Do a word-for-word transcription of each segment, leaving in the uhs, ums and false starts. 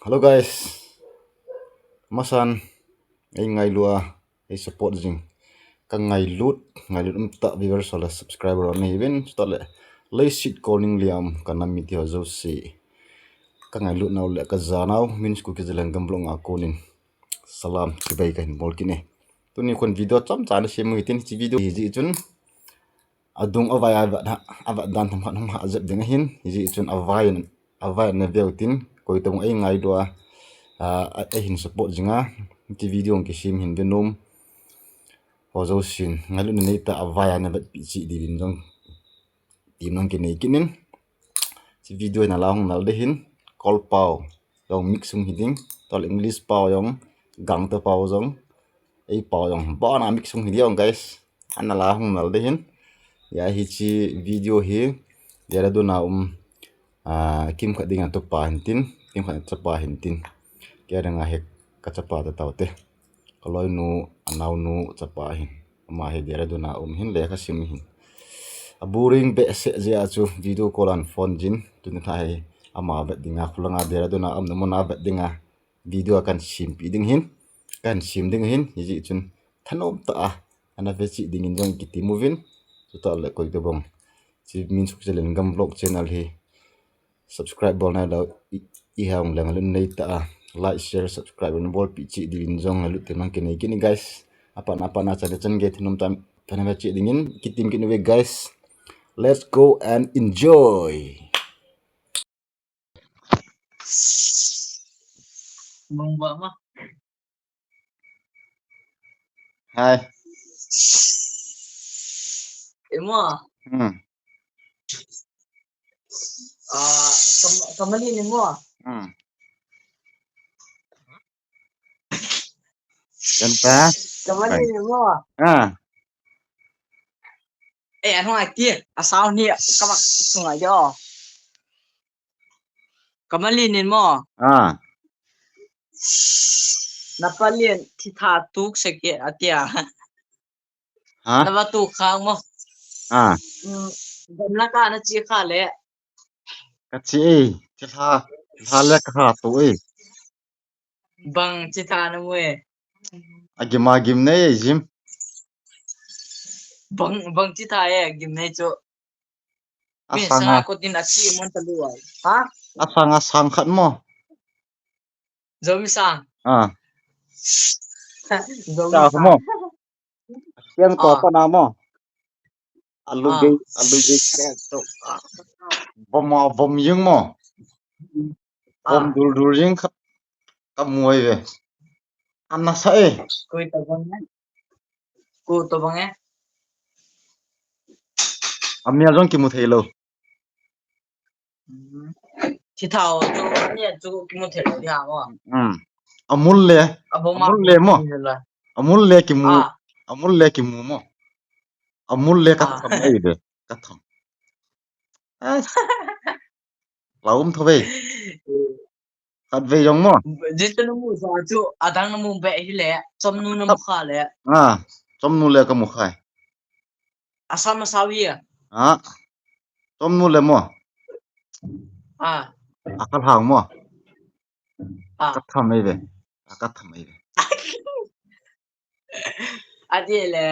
Hello guys. Masan, ei ngailu a, ei support jing. Ka ngailut, ngailut umtah viewers le subscriber nahiuvin, chutale leiset kolning liam ka nam mite ho jouse. Ka ngailut nau le ka ja nau, Min School Kijalan Gam Vlog a konin salam chibai kahin bol kit e. Tuni khun video chomcha ana sem u hitin, hiche video hi jeh chun adung avai avat, avat dan themkhat hung ha jep ding ahin, hijeh chun avai, avai ana veu tin, koi tobang ei ngailu a, a, a, eihin support jinga, hiche video hung kisem hin ve nom ho jousen, ngailutna neitah a avai ana vetpi cheh diuvin jong temna hung kinei kit in. Hiche video hi nala hung nal ding ahin, Kol pao jong mix hung hiding, tole English pao jong, Gangte pao jong, ei pao jong, abona mix hung hiding guys. Anala hung nal ding ahin. Hia hiche video hi Dehradun a um, a, kimkhat dinga tupa hintin, kimkhat chapa hintin. Kei dinga hi ka chapa tataote. Ka loinu, anaonu chapa ahin. Ama hi Dehradun a um ahin, lekha sim ahin. A boring behseh jeh a chu video call ahin phone jin. Tuni tha hi ama vet dinga, khulanga Dehradun a umna muna vet dinga video a kahin sempeh ding ahin. Kahin sem ding ahin. Hijeh chun thanom tah a ana ve cheh dingin jong kitem uvin. Chutale koi tobang hiche Min School Kijalan Gam Vlog channel hi subscribe bol nailou, i, i hung le ngailutna neitah a like, share, subscribe ana bolpi cheh diuvin jong ngailut temna hung kinei kit e guys. Apatna, apatna chana chan gei thanom tah a ana ve cheh dingin kitem kit uve guys. Let's go and enjoy. Bang ba ma. Hai. Imo. Hmm. Ah, kam-, kamali ni mo. Hmm. Ganta. Kamali ni mo. Ah. Eh, ano ati, asaw ni, kamak sunga yo. Kamali ni mo. Ah. Napalin thitha tuk seke atia. Ha? Nava tuk khang mo. Ah. Mm, gamla ka na chi kha le. Ka chi e, thitha, thitha le ka kha tu e. Bang thitha na mu e. Agim, agim nei e, jim. Bang, bang thitha e, agim nei chu. Asang a. Ko din a chi mon ta lu ai. Ha? Asang, asang khat mo. Zomi sang. Ah. Zomi sang. Mo. Siang to pa na mo. Alu ge, alu ge siang to. Bom a, bom jing mo. Bom dul dul jing khat. Ka mu e ve. Ana sa e. Koi tobang e. Koi tobang e. Amia jong kimu thei lou. Hmm. Thitha ho chu, nia chu kimu thei lou dia mo. Hmm. Amul le. Abo ma amul le mo. Amul le kimu. Ah. Amul le kimu mo. Amul le ka tham e ve. Ka tham. Ah. Laum tho ve. Khat ve jong mo. Jin chu namu sa chu, adang namu be hi le, chomnu namu kha le. Ah, chomnu le kamu khai. Asam asau hi a. Ah, chomnu le mo. Ah. Akal hang mo. Ah. Ka tham e ve. Ka tham e ve. Adeh le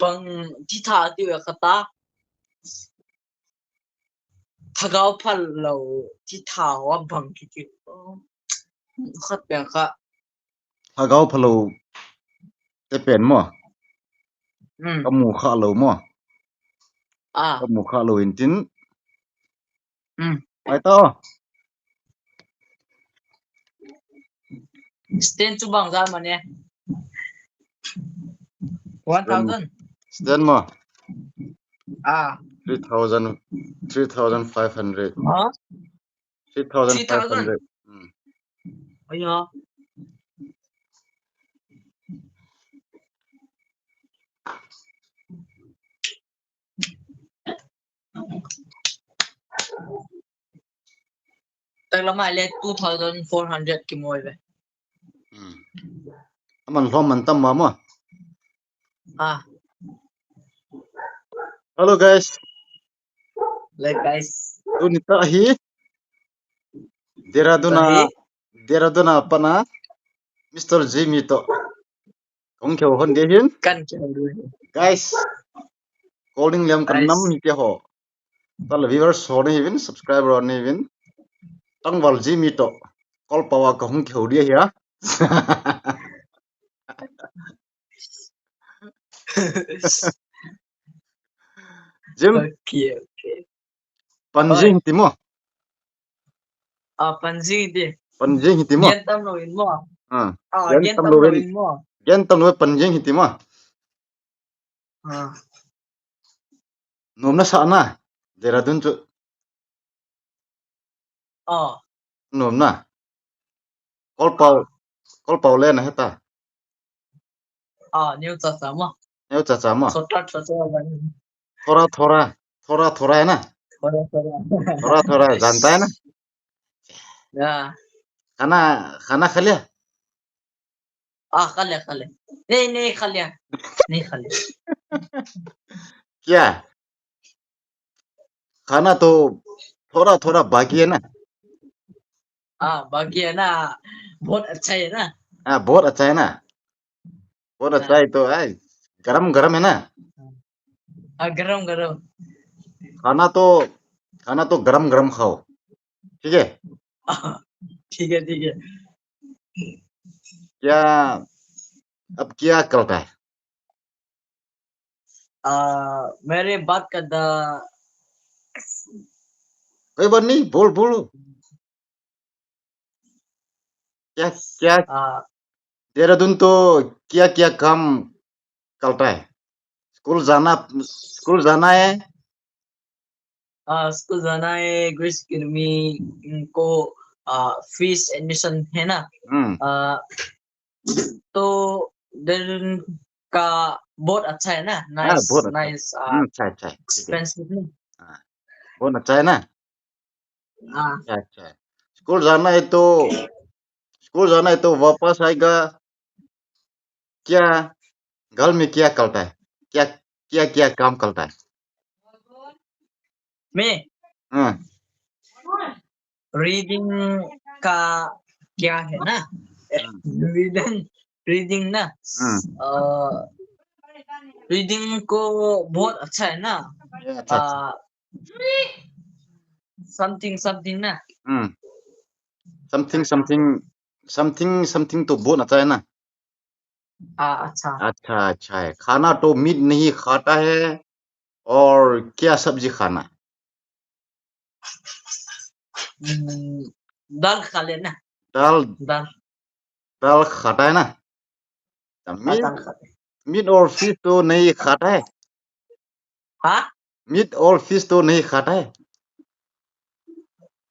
bang thitha ti ve khat a. Lhagao phalou thitha ho bang kiti. Khat pen kha. Lhagao phalou te pen mo. Hmm. Kamu kha lou mo. Ah. Kamu kha lou intin. Hmm. Ai to. Stand chu bang jat mane. One thousand. Stand mo. Ah. Three thousand, three thousand five hundred. Huh? Three thousand five hundred. Three thousand? Hmm. Aya. Taglam a le two thousand four hundred kimu e ve. Hmm. Aman lhom man tam ma mo. Ah. Hello guys. Hello guys. Tuni ta hi. Dehradun a. Dehradun a pat a Mister Jimmy toh kahung kihou hon ding ahin. Kan kihou ding ahi. Guys, calling liam kanam hi keiho. Tale viewers ho nahiuvin, subscriber ho nahiuvin. Tangval Jimmy toh Kolpao a kahung kihou ding ahi a. Jim. Okay, okay. Panjing hiti mo. Ah, panjing hiti. Panjing hiti mo. Gen tam lou in mo. Ah, ah, gen tam lou in mo. Gen tam lou panjing hiti mo. Ah. Nom na sa na. Dehradun chu. Ah. Nom na. Kolpao. Kolpao le na heta. Ah, neo cha cha mo. Neo cha cha mo. Chota chota. Thora thora. Thora thora na. Thora thora. Thora thora. Janta na. Ya. Khana, khana kha liya? Ah, kha liya, kha liya. Nahi, nahi kha liya. Nahi kha liya. Kya? खाना तो थोड़ा थोड़ा बाकी है ना? हाँ, बाकी है ना, बहुत अच्छा है ना? हाँ, बहुत अच्छा है ना? बहुत अच्छा है तो, आई, गरम गरम है ना? हाँ, गरम गरम। खाना तो, खाना तो गरम गरम खाओ, ठीक है? ठीक है, ठीक है। क्या, अब क्या करता है? आ, मेरे बात का द- कोई बात नहीं, बोल, बोलो। क्या, क्या, आ, देहरादून तो क्या क्या काम करता है? स्कूल जाना, स्कूल जाना है? आ, स्कूल जाना है, ग्रीस एकेडमी को, आ, फीस एडमिशन है ना? हम्म। आ, तो देहरादून का बहुत अच्छा है ना? हाँ, नाइस, बहुत अच्छा। नाइस, आ, हम्म, अच्छा, अच्छा है, ठीक है। एक्सपेंसिव नहीं। हाँ, बहुत अच्छा है ना? हाँ। अच्छा, अच्छा। स्कूल जाना है तो, स्कूल जाना है तो वापस आएगा, क्या घर में क्या करता है? क्या, क्या, क्या काम करता है? मैं? हाँ। रीडिंग का क्या है ना? हम्म। रीडिंग, रीडिंग ना? हम्म। अ, रीडिंग को बहुत अच्छा है ना? ये अच्छा, अच्छा। अ, समथिंग, समथिंग ना? हम्म। समथिंग, समथिंग, समथिंग, समथिंग तो बहुत अच्छा है ना? हाँ, अच्छा। अच्छा, अच्छा है। खाना तो मीट नहीं खाता है, और क्या सब्जी खाना? हम्म, दाल खा लेना। दाल? दाल। दाल खाता है ना? हाँ, मीट, दाल खाता है। मीट और फिश तो नहीं खाता है? हाँ? मीट और फिश तो नहीं खाता है?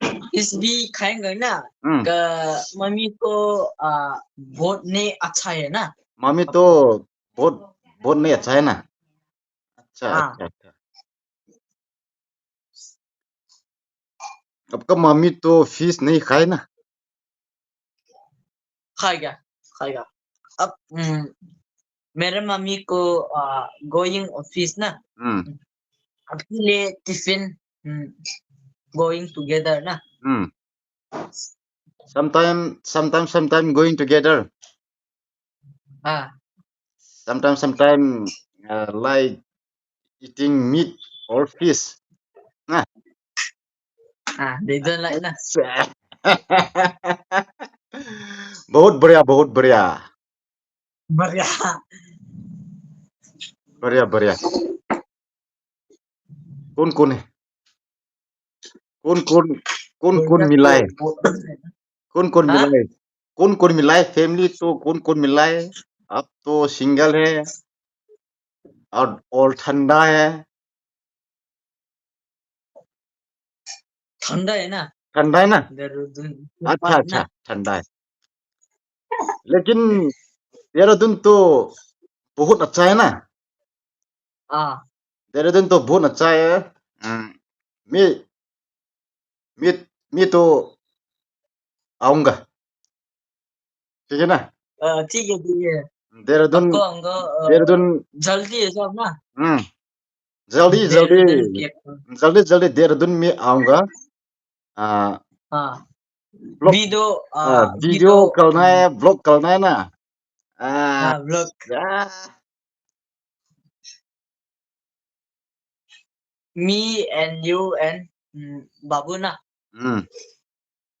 फिश भी खाएंगे ना। हम्म। क-, मम्मी को, आ, बहुत नहीं अच्छा है ना। मम्मी तो बहुत, बहुत नहीं अच्छा है ना। अच्छा, हाँ। अच्छा, अच्छा। आपका मम्मी तो फिश नहीं खाए ना? खाएगा, खाएगा। अब, हम्म, मेरे मम्मी को, आ, गोइंग ऑफिस ना, हम्म। अकेले टिफिन, हम्म, गोइंग टुगेदर ना। हम्म। Sometime, sometime, sometime going together. हाँ। Sometime, sometime, uh, like eating meat or fish. Nah. Ah, they don't like ना। बहुत बढ़िया, बहुत बढ़िया। बढ़िया। बढ़िया, बढ़िया। कौन कौन है? कौन कौन, कौन कौन मिला है? कौन कौन मिला है? कौन कौन मिला है? फैमिली तो कौन कौन मिला है? आप तो सिंगल है और, और ठंडा है। ठंडा है ना? ठंडा है ना? देहरादून। अच्छा, अच्छा, ठंडा है। लेकिन देहरादून तो बहुत अच्छा है ना? हाँ। देहरादून तो बहुत अच्छा है। हम्म, मैं, मैं, मैं तो आऊंगा। ठीक है ना? अ, ठीक है, ठीक है। देहरादून, पक्का आऊंगा, अ, देहरादून। जल्दी है सब ना? हम्म। जल्दी, जल्दी, देहरादून के। जल्दी, जल्दी देहरादून में आऊंगा। आ, हाँ। Vlog. Video, Ah, ah, video video. Kalna hai, vlog kalna hai na. Ah, Ah, vlog. ah. Me and you and mm, Babu na. Mm.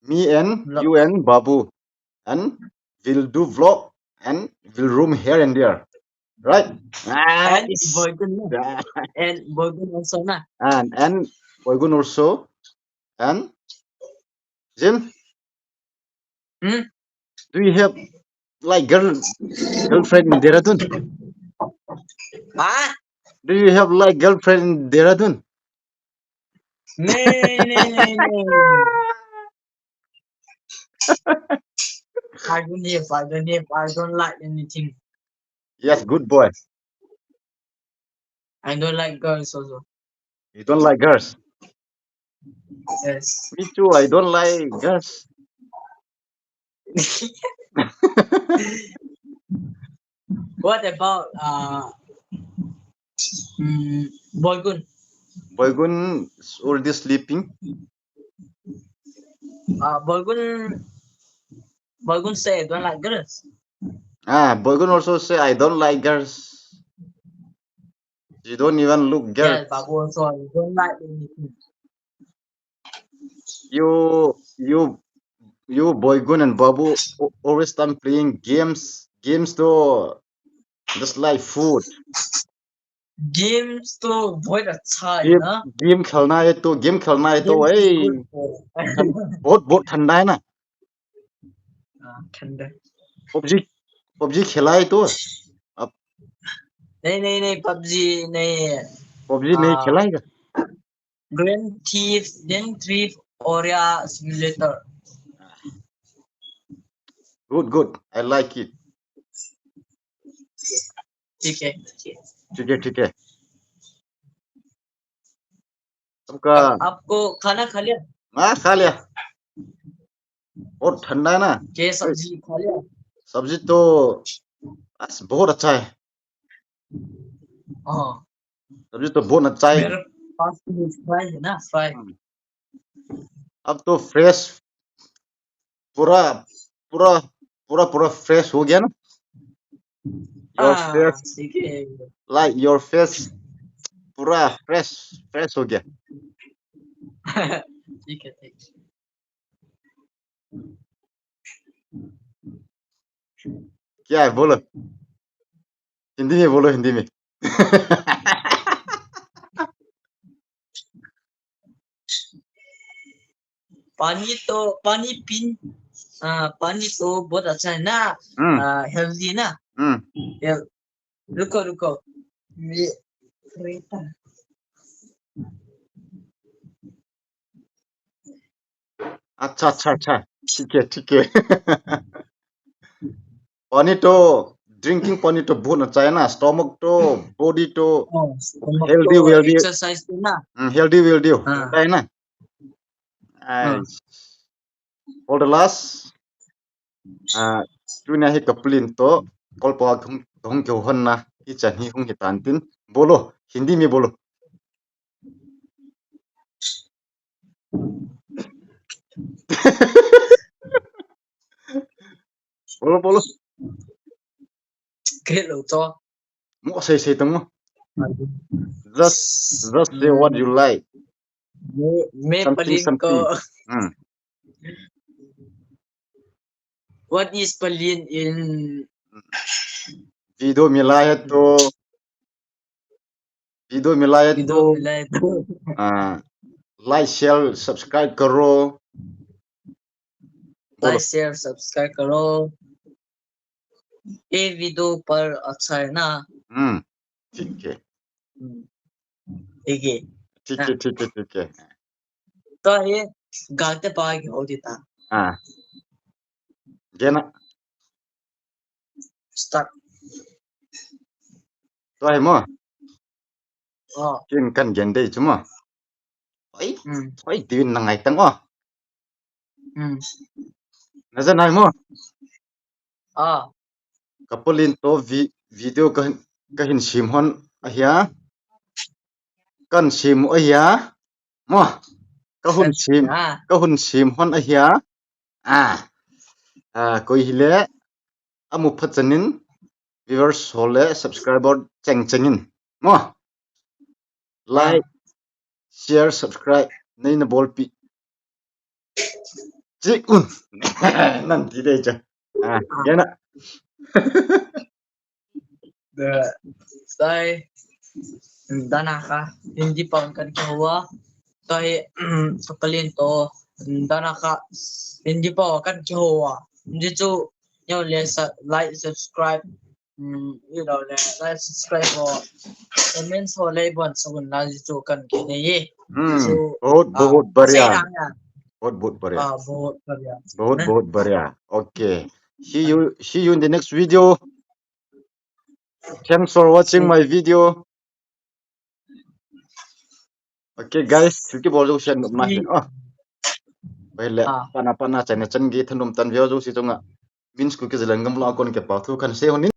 Me and Vlog. You and Babu. And we'll do vlog and we'll roam here and there. Right? Ah, And Boygun na. yeah. And Boygun also na. And and Boygun also. And Jim, Hmm? Do you have like girl girlfriend in Dehradun? Ah? Do you have like girlfriend in Dehradun? No, no, no, no. I don't have, I don't have, I don't like anything. Yes, good boy. I don't like girls also. You don't like girls? Yes. Me too, I don't like girls. What about uh, mm, Boygun? Boygun is already sleeping. Uh, Boygun, Boygun say I don't like girls. Ah, Boygun also say I don't like girls. You don't even look girl. Yes, Babu also I don't like anything. You you you Boygun and Babu a- always time playing games. Games to just like food. Games to बहुत अच्छा है Game ना. Game खेलना है तो game खेलना है तो Games is A good for बहुत बहुत ठंडा है ना. हाँ, ठंडा. PUBG PUBG खेला है तो. नहीं नहीं नहीं, PUBG नहीं है. PUBG नहीं हाँ. खेला है क्या? Grand Theft, Grand Theft Auto Simulator. Good, good. I like it. ठीक है, ठीक है. ठीक है, ठीक है. आपका आपको खाना खा लिया? हाँ, खा लिया. बहुत ठंडा है ना. क्या सब्जी खा लिया? सब्जी तो आज बहुत अच्छा है. हाँ. सब्जी तो बहुत अच्छा है. मेरे पास तो फ्राई है ना, फ्राई. हम्म. अब तो फ्रेश पूरा पूरा पूरा पूरा फ्रेश हो गया ना. Your हाँ, face ठीक है. Like your face पूरा फ्रेश फ्रेश हो गया. ठीक है, ठीक है. क्या है बोलो? हिंदी में बोलो, हिंदी में. पानी तो पानी पीन आ, पानी तो बहुत अच्छा है ना. हम्म. आ, हेल्दी ना. हम्म. ये, रुको रुको. ये रेता. अच्छा अच्छा अच्छा. ठीक है, ठीक है. पानी तो ड्रिंकिंग पानी तो बहुत अच्छा है ना. स्टमक तो बॉडी तो हाँ, स्टमक हेल्दी तो वेल्दी. एक्सरसाइज तो ना. हेल्दी वेल्दी हाँ. होता है ना. हाँ. For the last, uh, tuni hi kapalin to, kolpa hung hung kyo hon na, ichan hi hung hitan tin, bolo, Hindi mein bolo. Bolo, bolo. Great lo to. Mo, say say tamo. Just just say what you like. मैं मैं Something, pollen को something. Hmm. What is pollen in Video मिला है तो, video मिला है video तो, मिला है तो आ, like, share, subscribe करो. बोलो. Like, share, subscribe करो. ये video पर अच्छा है ना? हम्म, ठीक है. हम्म. ठीक है. ठीक है, ठीक है, ठीक है. तो ये गाते पा के हो देता. हाँ. Gena. Start. Tua hi mo. Oh. Kin kan gen dei chu mo. Oi, Hmm. Oi, din na ngai tang o. Hmm. Na zan hai mo. Ah. Kapalin to vi-, video ka, ka hin sim hon ahia. Kan sim ahia. Mo. Ka hun sim, Ah. ka hun sim hon ahia. Ah, ah, koi hile, amu phat chanin, viewers ho le subscriber cheng chengin. Mo. Like, share, subscribe, neina bolpi. Chik un. Nan ti dei cha. Ah, yana. Sai, dana kha, Hindi pang kan kihoa. Tohi, to kalin to, dana kha, Hindi pang kan kihoa. Hindi chu, yo le sa, like, subscribe, um, you know, le, like, subscribe ho, comments ho le bon sa un la chu kan kinei. Hmm. So, बहुत ah, बहुत say बढ़िया. lang yan. बहुत बहुत बढ़िया. Ah, बहुत बढ़िया. बहुत बहुत बढ़िया. Okay. See you, see you in the next video. Thanks for watching my video. Okay guys, thil kibol jouse nopna hin. Oh. Bai le, Ah. Pana pana channel chan gei thanom tan veo jouse chunga. Min School Kijalang Gam vlog a kon kipa thu kan sei honin.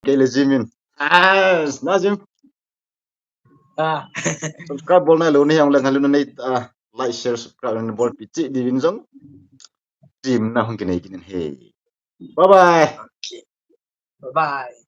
Kei le Jim in. Ah, na Jim. Ah. Subscribe bol nailou nahi jongle ngaluna nei, ah, like, share, subscribe na bolpi cheh diuvin jong. Team na hung kinei kit in he. Bye bye. Okay. Bye bye.